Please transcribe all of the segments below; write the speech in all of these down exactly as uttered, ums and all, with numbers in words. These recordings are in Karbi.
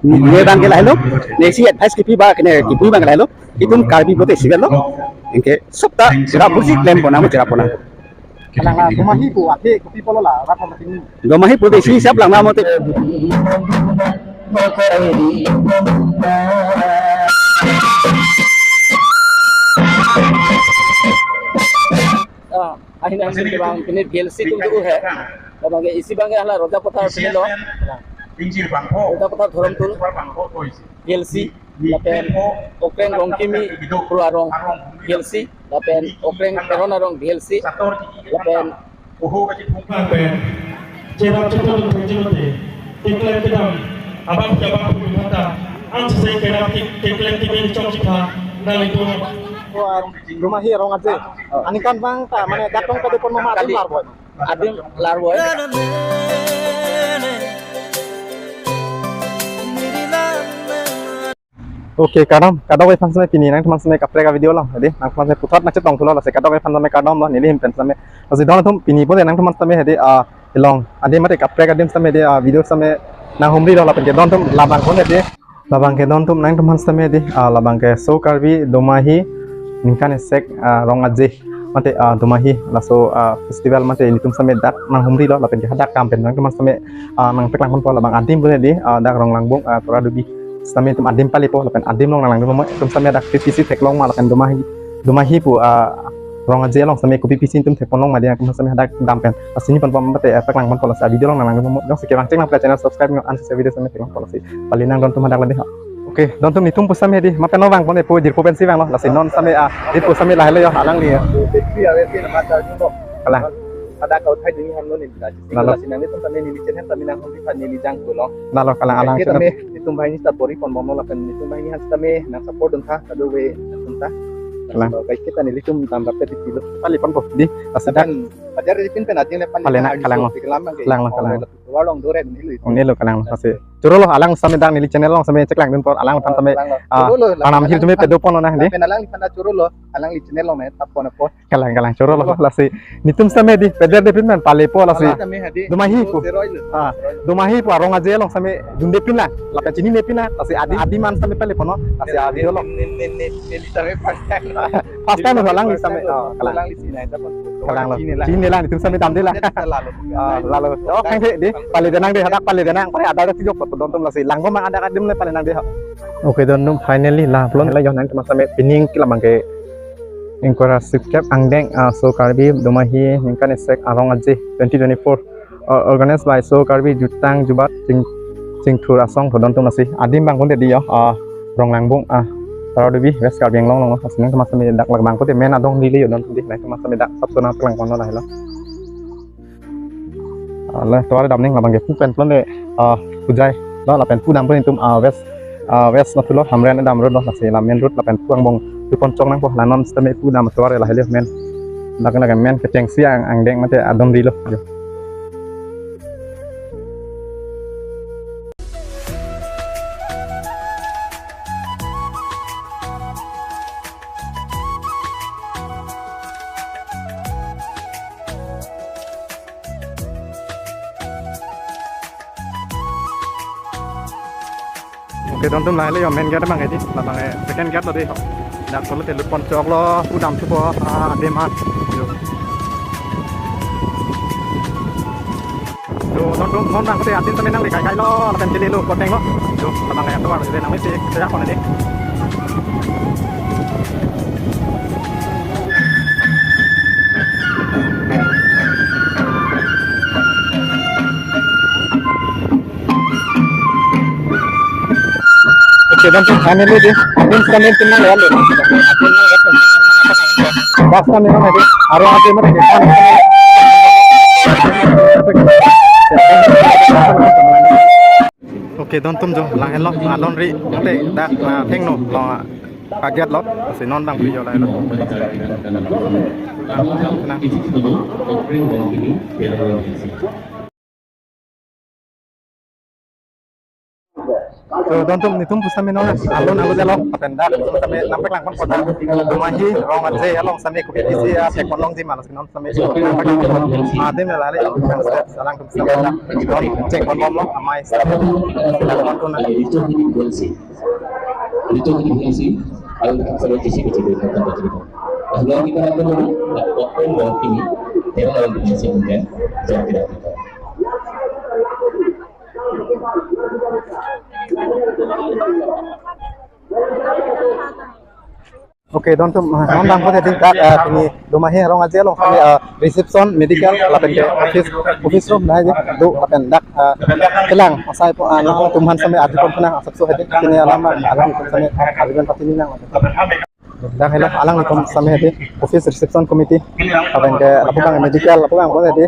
Ne abang ke lahelo, ne isi advice kipi ba kene kipi abang ke lahelo, itum Karbi pulote isivet lo, anke sopta sira busi klem pona mo chera pona. Kalang la, Domahi pu athe kopi pulo la, rat mo tingni. Domahi pulote isi hisap lang na mote. Ah, ahin ahin ke bang, pini V L C atum do he. Labang ke isi abang ke hala Roja Pathar pini lo. Ingjir bangpho. Roja Pathar Dhorom Tul. Bangpho ko isi. V L C. Lapen Okreng Rongkimi Kro Arong V L C. Lapen Okreng Teron Arong V L C. Lapen Bang pen, cherap chepa dun phaji mate, keklem kedam, abang ke abang pun mata, ang sese kedam ke, keklem ke ben chok chipha, nang itu. Wah, Domahi Rong Aje. Aningkan abang ta, mane dak tong pede pon mama adim larvoi. Adim larvoi. Okay, kardom, kadokave aphan seme pini nangtum aphan seme kaprek avideo lo, hedi, nangtum aphan seme puthot nangchetong thulo, lasi kadokave aphan seme kardom lo, neli ahin pen seme. Lasi don atum pini pulote nangtum aphan seme hedi, ah, kelong adim mate kaprek adim seme hedi, ah, video seme nanghumri lo lapen ke don atum labang pulote hedi, labang ke don atum nangtum aphan seme hedi, ah, labang ke So Karbi Domahi ningkan isek, ah, Rong Aje mate, ah, Domahi laso, ah, festival mate ilitum seme dak nanghumri lo lapen ke hadak akam pen nangtum aphan seme, ah, nangpeklang ponpo labang adim pulote hedi, ah, dak Ronglangbung, ah, Toradubi seme itum adim palepo lapen adim along nanglang mo itum seme dak P P C theklong ma lapen Domahi, Domahi pu, ah, Rong Aje along seme kopi pisi itum thekponlong ma dia itum seme hadak dam pen. Lasi neli pon pon mate, eh, peklang ponpo lasi video along nanglang mo. Jongsi kevang cheng nang channel subscribe nang an sese video seme theklong po lasi. Pali nang don atum hadak lade ha. Okay, don atum netum pu seme hedi, ma pen no vang pon epo jirpo pensi vanglo, lasi non seme, ah, jirpo seme lahelo yo, alangli yo. Kalang. Ada kau thai dini ham non ini. Lalo. Lasi nangtum seme neli channel seme nanghumri phan neli jang pulo. Lalo kalang alang. Kita seme itum banghini support pon mono lapen itum banghini aphan seme nang support dun tha, kadokave atum ta. Kalang. Baik kita nelitum tambah peti kilo. Pali ponpo hedi, lasi dak. Ajar ipin pen ajin le pali. Pali na, kalang lo. Kalang lo, kalang lo. Warlong dore neli. Neli lo kalang lo, lasi. Choro lo, alang seme dak neli channel along seme cheklang dunpo, alang aphan seme, kalang lo. Ah, choro lo, pranam alang hirjume pado ponlo na hedi. Pen alangliphan choro lo, alangli channel along me tap pon apot. Kalang, kalang, choro lo, lasi. Netum seme hedi, peder de pin man palepo lasi. Seme hedi. Domahi pu. Zero ilo. Ah, Domahi pu Rong Aje along seme dunde pin lang. Lapen chinine pin lang, lasi adim, adim an seme palepo no. Lasi avideo lo. Neli, neli, neli, neli seme first time. First time alangli seme, oh, kalang. Alangli chinine, dapat. Kalang lo. Chinine lang. Chinine lang, netum seme damde lang. Lalo. Ah, lalo. Oh, kang hedi, pale denang de, hadak pale denang, pare ada ada tijok foto don atum lasi. Langgo mang ada adim le pale nang de ha. Okay, don atum finally la, pulo la yo nangtum seme pining ke labang ke ingkoi ra sirkep angdeng, ah, So Karbi Domahi ningkan isek Rong Aje twenty twenty-four. Uh, organized by So Karbi Jutang Jubat Ching, Chingthur Asong, don atum lasi. Adim abang pulote hedi yo, ah, Ronglangbung, ah, Toradubi, West Karbi Anglong along lo. Lasi nangtum seme dak labang pulote main adong hedi le yo don atum hedi, nangtum seme dak sap sona pelang kono lahelo. Ah, la tovar dam ning labang ke pu pen pulote, ah, pujai lo lapen pu dam pun itum, ah, West, ah, West Nathu lo, Hamren dam road lo, lasi la main road lapen pu angbong pu pon chok nangpo, la non seme pu dam tovar lahelo main. Dak dak main kechengsi ang, angdeng mate adon hedi lo. Okay, don atum lahelo yo main gate abang hedi, labang ke second gate lo de. Dak solo te lut pon chok lo, pu dam thupo, ah, adim an. Yo. Yo, don atum, non abang pulote adim seme nang le kai kai lo, lapen chele lo, koteng lo. Yo, labang ke tovar le nang le se, se ya kona de. Okay, don atum finally de, adim seme tin nang le lo. Basta ni mana de, aro ate mati de. Okay, don atum jo, lang henlo, alon ri, te dak, ah, thengno, lo, kaget lo, si non dang video lahelo. Ah, na. So, don atum, netum pusitame non alun alun along, lapen dak pusitame nangpaklang pon pon, Domahi Rong Aje along sitame kopi pisi athek pon longji ma lasi non sitame nangpaklang pon pon. Adim la lale, nang step alangtum sitame dak non check pon bomlo, amei sitame. Sila pon tuna. Itu di P L C. Itu di P L C. Ayo kita select isi kecil dulu, kita cerita. Nah, kalau kita akan dulu, nah, waktu mau ini, dia akan P L C mungkin, jawab tidak kita. Okay, don atum, ah, non bang pon hedi dak, ah, pini Domahi Rong Aje along kami, ah, reception, medical, lapen ke office, office room dah hedi do lapen dak, ah, kelang asai pon, ah, nangtum aphan sitame arju pon pon asapso hedi pini alam, ah, alangtum sitame arju pon pati ni nang. Dak helo alangtum sitame hedi office reception committee, lapen ke lapu abang medical, lapu abang pon hedi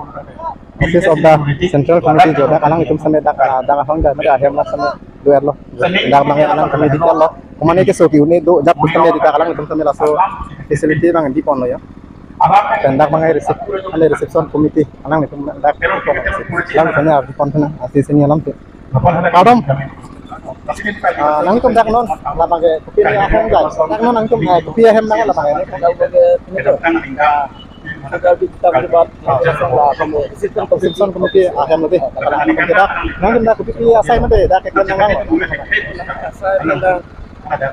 office of the central committee jo dak alangtum sitame dak, ah, dak ahong dak ahem la sitame do-erlo. Dak abang alang committee lo. Komane keso ki-un-e do jat pusitame dak alangtum sitame laso facility abang di ponlo ya. Lapen dak abang recep-, ane reception committee alangtum dak alangtum sitame arju pon pon asisi ni alam tu. Pardon. Ah, nangtum dak non labang ke kopi ahem gai. Dak non nangtum, eh, kopi ahem nang labang ini. Dak abang ke ini tu. Dak di kita berdebat, ah, reception committee ahem lo dei. Dak nangtum dak kopi asai mate dak ke nang nang. Asai nang. Ada.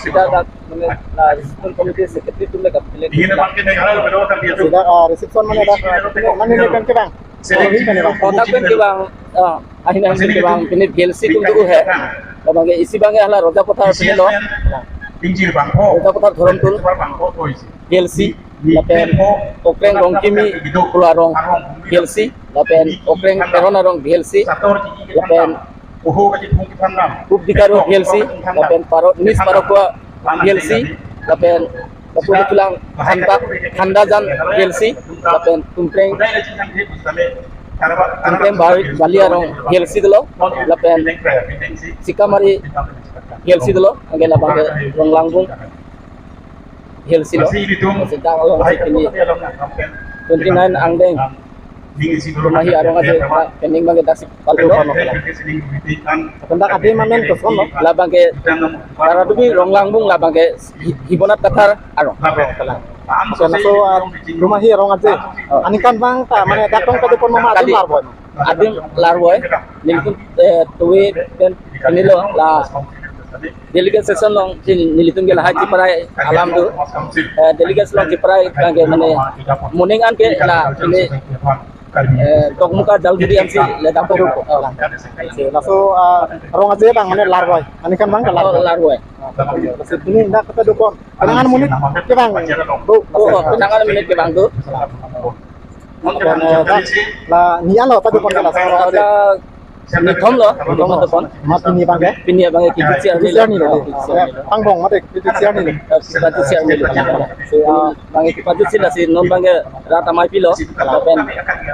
Kita dak mane la reception committee secretary atum le kap pilih. Sida, ah, reception mane dak, mane ne pen kevang. Oh, ini pen kevang. Oh, dak pen kevang. Ah, ahin ahin pen kevang. Pini P L C atum do he. Labang ke isi abang ke hala Roja Pathar pini lo. Roja Pathar Dhoromtul P L C. Lapen Okreng Rongkimi Kro Arong P L C. Lapen Okreng Teron Arong P L C. Lapen Updikaro P L C, lapen Paro, Nis Parokua P L C, lapen lapu kelang Khanda, Khandajan P L C, lapen Tumpreng, Tumpreng Bali, Bali Arong P L C dolo, lapen Sikamari P L C dolo, anke labang ke Ronglangbung P L C lo. Sita along si pini twenty nine angdeng Domahi Rong Aje, ah, pending abang ke dak si palu lo. Pendak adi mamen koson lo. Labang ke Karadubi Ronglangbung labang ke Hi-, Hibonat Kathar arong. Oke, laso, ah, Domahi Rong Aje. Oh. Aningkan abang ta mane dak tong kedo pon mama adim larvoi. Adim larvoi. Nelitum, eh, tuwe pen nilo la delegate session along si nelitum ke lahai chiprai alam do. Eh, delegate along chiprai abang ke mane moning an ke la pini, eh, Dokmoka Jalgiri ansi le dampo. Oh. Si laso, ah, Rong Aje abang mane larvoi. Aningkan abang ke larvoi. Oh, larvoi. Si pini dak kedo pon. Penang an monit kevang do. Oh, penang an monit kevang do. Lapen, eh, la, la ni alo padu pon ke la. Oh, dak nithom lo, nithom lo pon. Mat pini abang ke? Pini abang ke kejut isi arni lo. Kejut isi arni lo. Pangbong mate kejut isi arni lo. Kejut isi arni lo. Si, ah, abang ke kejut isi la si non abang ke rat amei pilo. Lapen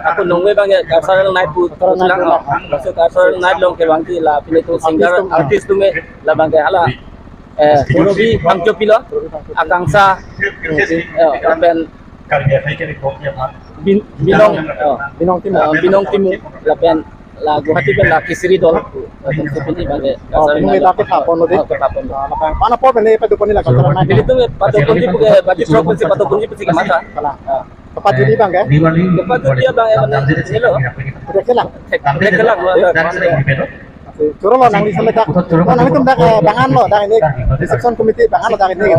ako nungve abang ke cultural night pu, cultural night pulang lo. Laso cultural night along kevang ke la pini atum singer artist atum, artist atum ke labang ke hala, eh, Purbi Phangcho pilo, Akangsha, eh, lapen Bin-, Binong, eh, Binong Timung. Eh, Binong Timung, lapen la Guwahati pen la Kisiri Dol, lapen si pini abang ke, oh, asal pini na dak kepapon lo dei. Oh, kepapon lo. Ah, lapen pen apor pen padu pon ni la kata na. Nelitum padu pon ji pu ke, bati throk pen si padu pon ji pu si kematha. Kalang. Ah. Kepajut abang ke? Kepajut abang ke mane ini lo. Udah kelang. Udah kelang lo. Choro lo nangli sitame dak. Oh, nanglitum dak, eh, bang-an lo dak ini. Reception committee bang-an lo dak ini.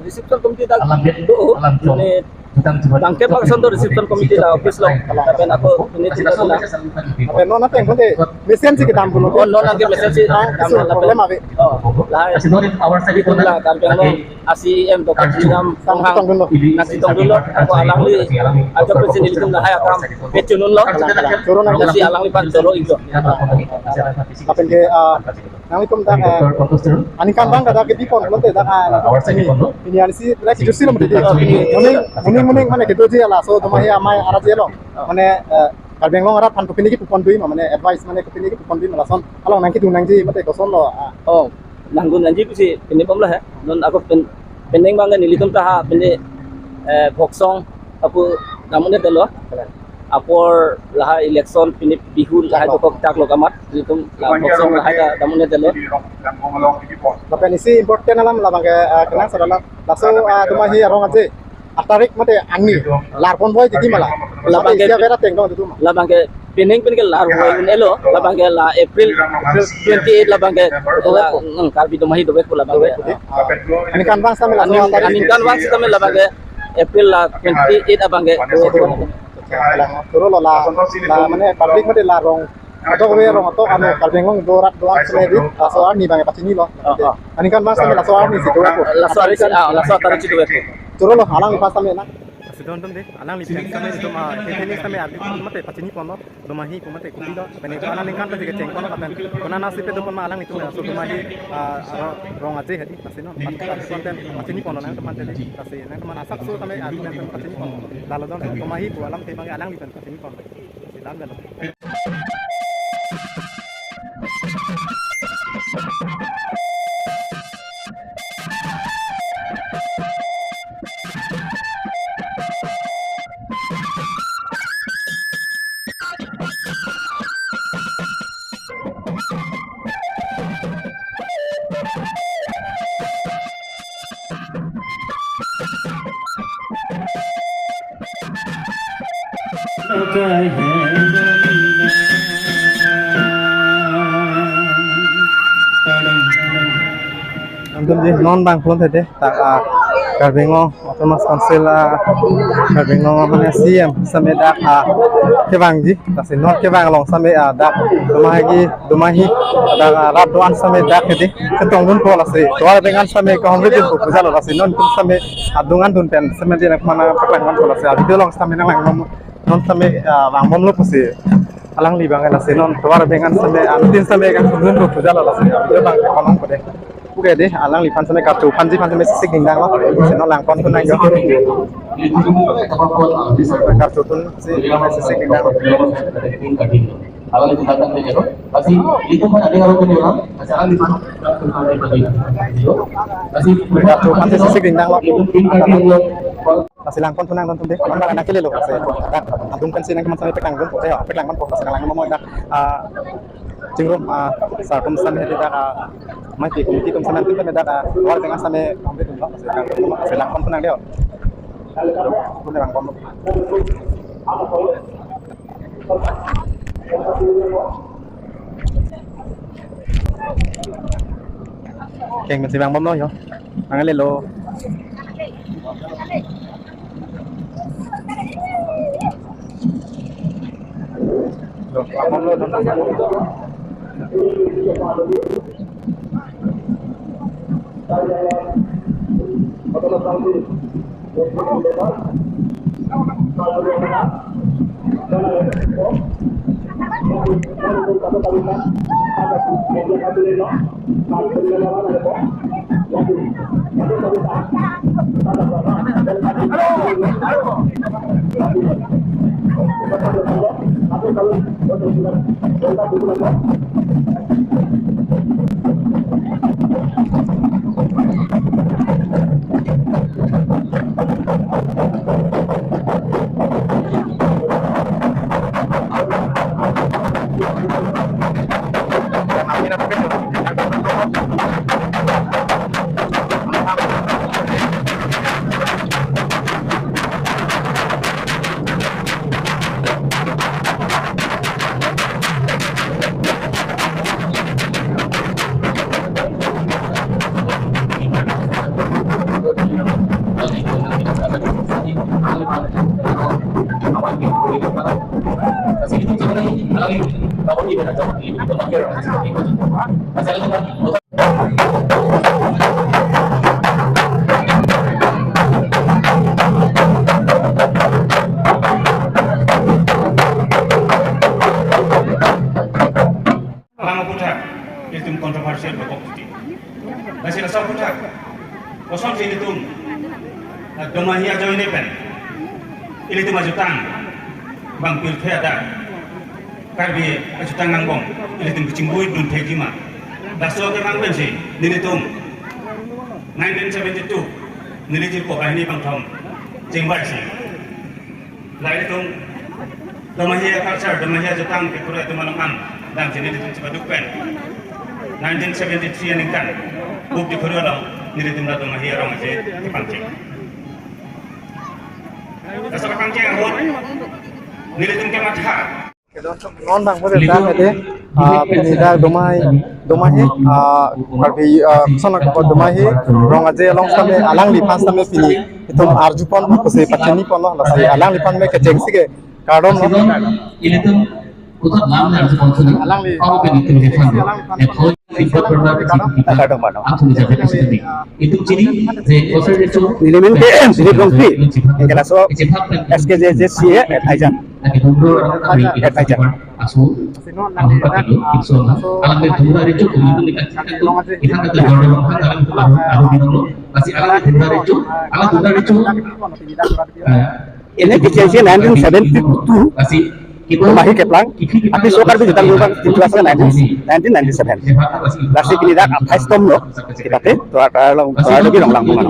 Reception committee dak do. Ini abang ke bang-an do reception committee la office lo. Lapen ako ini tinggal na. Lapen non ateng konde mesen si kedam pulo. Oh, non ateng mesen si kedam pulo. Problem ave. Oh, la. Itu la kan lo. A C E M Doctor Jiram Ronghang nangchetongdunlo. Ako alangli ajok pensi nelitum lahai akam kechununlo. Choro nang. Lasi alangliphan choro iklo. Lapen ke, ah, nanglitum dak, ah, aningkan abang ke dak kebi pon pulote dak, ah, pini, pini ansi dak kejut isi lo mati. Moning, moning, moning mane kedoji laso Domahi amei arat je lo. Mane, eh, Karbi Anglong arat aphan kopine kepu pon dui ma, mane advice mane kopine kepu pon dui ma lason along nangkedun nangji mate koson lo, ah. Oh, nangdun nangji pusi pini bomlo he. Non ako pen-, pending abang ke nelitum ta ha pini, eh, Voksong apu namun de lo. apor lahai election pini Bihu lahai dokok dak lo kamat, ilitum la boxing lahai ta damun ne delo. Lapen isi important alam labang ke, eh, kenang sara la. Laso, eh, Domahi arong aje. Atarik mate angni. Larpon boi titi mala. Labang ke isi abera tengdong titi ma. Labang ke pining pin ke lar boi un-elo. Labang ke la April, April twenty-eight labang ke la, hmm, Karbi Domahi dovek pu labang ke. Aningkanvang sitame laso atarik. Aningkanvang sitame labang ke April la twenty-eight abang ke. Choro lo la, la mane public mate la rong atok ave, rong atok ano Karbi Anglong do rat do-an sitame di, laso arni abang pachinilo. Oh, oh. Aningkanvang sitame laso arni si do ako. Laso arni si, ah, laso atarik si do ako. Choro lo, alangliphan sitame na. Sidon tum de, alangliphan sitame itum, ah, hethe ni sitame ardi mate pachini ponlo, Domahi pu mate kopilo, pene ko aningkan pachini kecheng ponlo lapen, konat si pe do pon ma alanglitum, laso Domahi, ah, aro rong aje hedi, lasi non, pat, pat, pat, pachini ponlo nangtum mate di, lasi nangtum asapso sitame ardi nangtum pachini ponlo. Lalo don, Domahi pu alamthe abang alangliphan pachini ponlo. Lasi lam jalo. Antum di non bang pulon tete, dak, ah, Karbi Anglong Autonomous Council, ah, Karbi Anglong mane C M sitame dak, ah, kevangji, lasi non kevang along sitame, ah, dak Domahi, Domahi, dak, ah, rat do-an sitame dak hedi chetongdunpo, lasi tovar abeng an sitame kahumri dunpo pu jalo, lasi non tum sitame adung an dun pen sitame di nangphan paklang ponpo, lasi avideo along sitame nanglang non sitame, ah, vangbomlo pusi alangli abang, lasi non tovar abeng an sitame anuttin sitame kangthum dunpo pu jalo, lasi avideo abang konon kode. Oke de, alangliphan sitame karcho aphanji aphan sitame sisik dingdanglo. Sino langpon pun nangjo. Karcho atum si sisik dingdanglo. Alanglitum datang ke jero. Pasti itu kan ada yang punya orang. Pasti alangliphan. Pasti karcho aphan si sisik dingdanglo. Pasti langpon pun nang nonton de. Langpon nang kele lo. Pasti adung pen si nangkeman sitame peklang dun. Eh, peklang man po. Pasti langpon mo dak, ah, chingrum, ah, sar atum sitame hedi dak, ah, mati komiti atum sitame, atum sitame dak, ah, tovar abeng an sitame, komiti atum, sitame, sitame langpon pun nang deo. Pun langpon. Keng si vangbomlo yo. Nang lelo. Alang aphuthak, ilitum controversial bebok puti. Lasi laso aphuthak, kosonsi ilitum, ah, Domahi ajoine pen, ilitum ajutang, bang pilphe adak, Karbi ajutang angbong, ilitum kachingbui dun thekji ma. Laso kevang pensi, nelitum, nineteen seventy-two, neli jirpo banghini bangthom, chingvaisi. La ilitum, Domahi culture, Domahi ajutang ke pura itu malom ham, dan sini di tempat duk pen. Nineteen seventy-three aningkan, buk di Korea dong, niri tim la Domahi arong aje kepangcheng. Dasar kepangcheng ahut, niri tim kematha. Non bang pura dah ade, ah, pini dak Domahi, Domahi, ah, Karbi, ah, sana ko Domahi, rong aje along same alangliphan same pini, itum arjupon ko si pachini pon lo, lasi alangliphan me kecheng si ke, kardom lo. Ilitum kutat lam na arjupon sini. Alangli, kau ke nitum jefan. Alangli, ya, kau simpat pernah kecil kita. Kardom, kardom. Aku ni jaga sini. Itu ciri, je, kau saja tu. Nelimen ke, Dilip Rongpi. Yang kena so, S K J J C A at Aijan. Lagi dulu orang kami kita. At Aijan. Asu, ang pakai lo, insyaallah. Alang ni dura ricu, itu dekat kita tu. Kita kata dura orang, alang itu baru, baru di dulu. Masih alang ni dura ricu, alang dura ricu. Eh, Ini kecheng si nineteen seventy-two. Domahi keplang. Api so Karbi jutang jutang itu asal nineteen, nineteen ninety-seven. Lasi pini dak aphai stom lo. Kita te, tua tua long, tua lagi long lang bunga.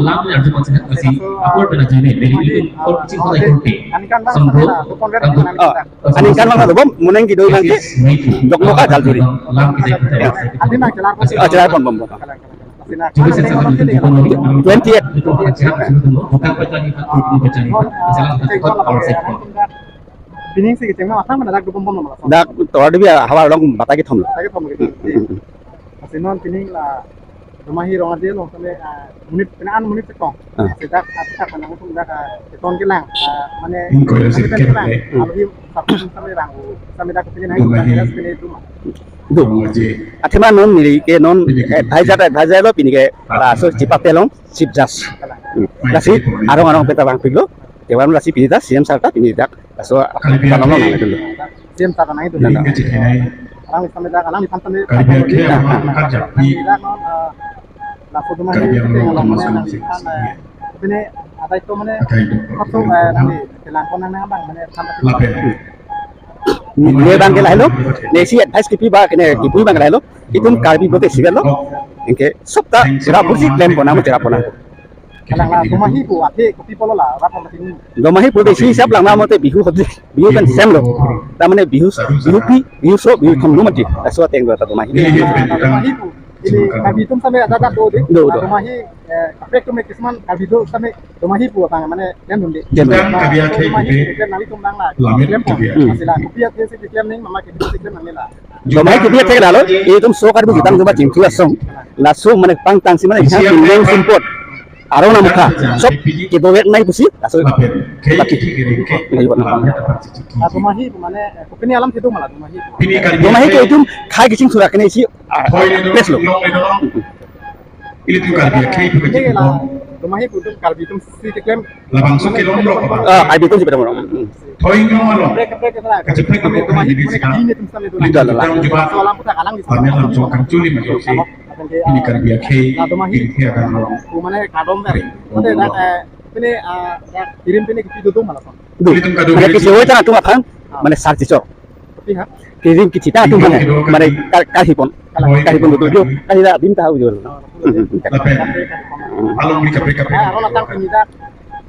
Ah, aningkan bang mana, bom, muneng kido nang ke, jok mo ka jal juri. Ah, jelar pon bom, bom. Twenty-eight. Pining si kecheng ma athang mana dak dukon bom ma la. Dak tovar dibi havar along batai kethom lo. Batai kethom gitu. Lasi non pining la Domahi rong aje lo kali, ah, monit, pina an monit sekong. Ah. Sedak atak mana hukum dak, ah, keton kelang, ah, mane. Ingkoi lo sih kelang. Kalau di satu sampai rang, sampai dak pining Domahi. Pining itu ma. Do. Athema non neli ke non, eh, advisor, advisor lo pini ke, la so chipa pelong, Chief Judge. Hmm. Lasi arong arong peta bang piglo. Tewan lasi pini ta C M sir ta pini dak. Laso kanon nang itu lo. C M sir nang itu. Nang. Arang sampai dak, alangliphan sampai. Karbi Akhei, ah, ah, ah. Karbi Akhei, ah, laso Domahi Karbi Akhei, Akhei, Akhei, Akhei, Akhei. Pini ada itu mana? Ada itu. Satu, eh, nanti kelang konang nang bang, mana sampai. Lapen. Ne bang ke lahelo, ne si advice kipi ba, kene kipi bang ke lahelo, itum Karbi bote sigal lo, anke sop ta, sira bursi klem pona mo, sira pona. Kalang la, Domahi pu, athe kopi pulo la, rat pon ini. Domahi pu de si sap lang na mo te Bihu hobji, Bihu kan sem lo. Ta mane Bihu, Bihu pi, Bihu so, Bihu thom lo mati. Aswa teng do ta Domahi. Domahi pu, ini Karbi atum sampai ada ada do de. Do, do. Domahi, eh, kaprek atum kisman Karbi do sampai Domahi pu apa mana klem dun de. Klem dun. Klem nang itum nang la. Klem pon. Hmm. Masih la, kopi athe si klem ning, mama ke si klem nang la. Domahi kopi athe lalo, itum so Karbi jutang jutang chingthu asong. Laso mane pangtang si mane, yang pindeng sumpot. Arong namukha. Sop, kidovek nai pusi, laso. Baki. Ayo, nah. Ah, Domahi pu mane, eh, kopine alam kedo ma la Domahi pu. Domahi ke itum khai kecheng sura kene si, ah, place lo. Ilitum Karbi Akhei pu kecil. Domahi pu itum Karbi atum si keklem. Labangso kelong lo apa? Ah, Karbi atum si pada orang. Hmm. Thoi nyo malo. Kaprek, kaprek, kaprek. Kaprek, kaprek, Domahi ini pu sika. Ini atum sampai do. Tidak, tidak. Soal lampu tak kalang di. Kami langsung kangculi masuk si. Ini Karbi Akhei. Nah, Domahi. Ini dia kan lo. Pu mane kardom ber. Mane dak, eh, pini, ah, dak kirim pini kipi do ma la son. Do. Ilitum kado. Mane kipi do ta atum aphan. Ah. Mane sar chichok. Kopi ha? Kirim kichita atum mane, mane kar-, karhi pon. Karhi pon betul jo. Karhi la dim tahu jo. Lapen. Along ni kaprek kaprek. Ah, rola tang pini dak.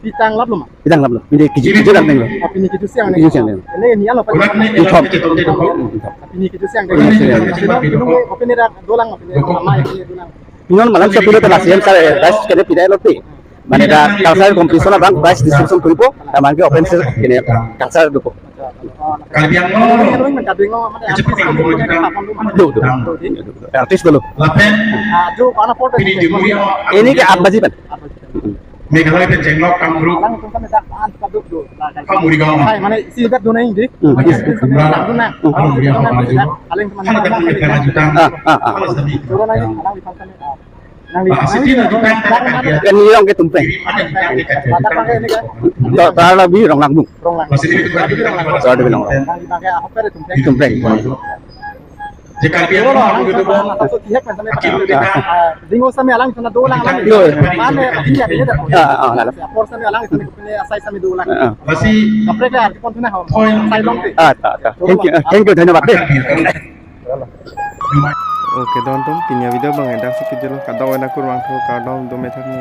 Pitang lap lo ma? Pitang lap lo. Pini kichi kichi dak neng lo. Ah, pini kichi siang neng. Kichi siang neng. Ini ni alo pa. Urat ni itom. Pini kichi siang neng. Pini kichi siang neng. Pini dak dolang ma pini. Ama ya pini dolang. Inon malam sa pilo ta la C M sir, eh, vice kene pidai lo ti. Mane dak cultural competition abang vice distribution kuripo, ta mane ke open session kene cultural dopo. Karbi Anglong. Karbi Anglong, mane. Do, do. Artist dulu. Lapen. Ini ke aat baji pen. Meghalaya pen chenglok Kamrup. Kamurigaon. Hai, mane isi bet dona ini. Hmm. Mane isi bet dona. Kamurigaon. Paling teman. Ah, ah, ah. Dona ini, alang di pantai. Nang di. Ah, siti na Jukang. Kan ini orang ke Tumpeng. Ada Jukang. Ada pakai ini kan. Tar la bi Ronglangbung. Ronglang. Masih di Jukang. Tar la bi Ronglang. Nang di pakai apa ada Tumpeng. Tumpeng. Jika dia orang itu, masuk pihak kan sampai. Akhirnya kita. Ah, bingung sampai alang sana dolang alang. Yo. Mana dia ini dah. Ah, ah, lalu. Apor sampai alang sana punya asai sampai dolang. Ah, ah. Masih. Kaprek lah, di pon sana. Poin. Sai long ti. Ah, ta, ta. Thank you, thank you, dhanyobad de. Okay, don atum, pini a-video abang ladak si kejut lo, kadokave kurvangthu, kardom, dome thak ni.